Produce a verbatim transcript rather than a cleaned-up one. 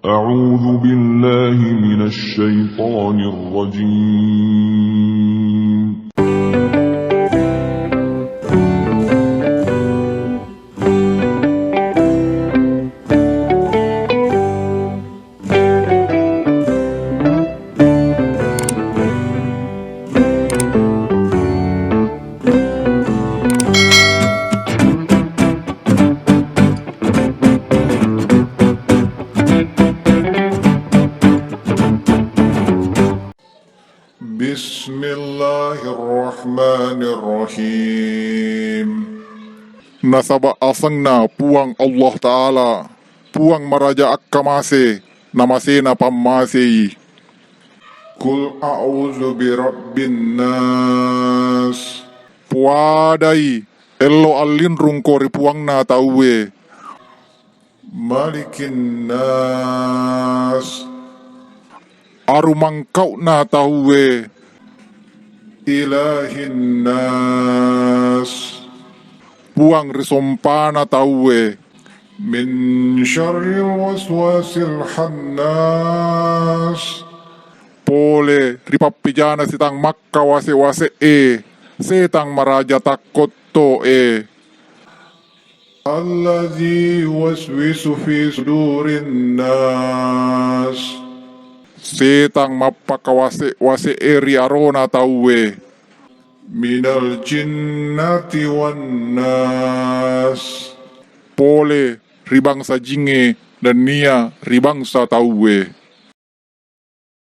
أعوذ بالله من الشيطان الرجيم. بسم الله الرحمن الرحيم. Nasaba asenna Puang Allah Ta'ala, Puang maraja akkamase, namasena pammasei. قل أعوذ برب الناس. Poadai, ello allinrungko ri puangna tauwe. ملك الناس. Arumangkau'na tauwe. إله الناس. Puang risompana tauwe. من شر الوسواس الخناس. Pole ri pappejana setang makkawase-wase'e, setang maraja takkotto'e. الذي يوسوس في صدور الناس. Setang mappakawase-wase'e ri arona tauwe. من الجنة والناس. Pole ri bangsa jingnge nennia ri bangsa tauwe.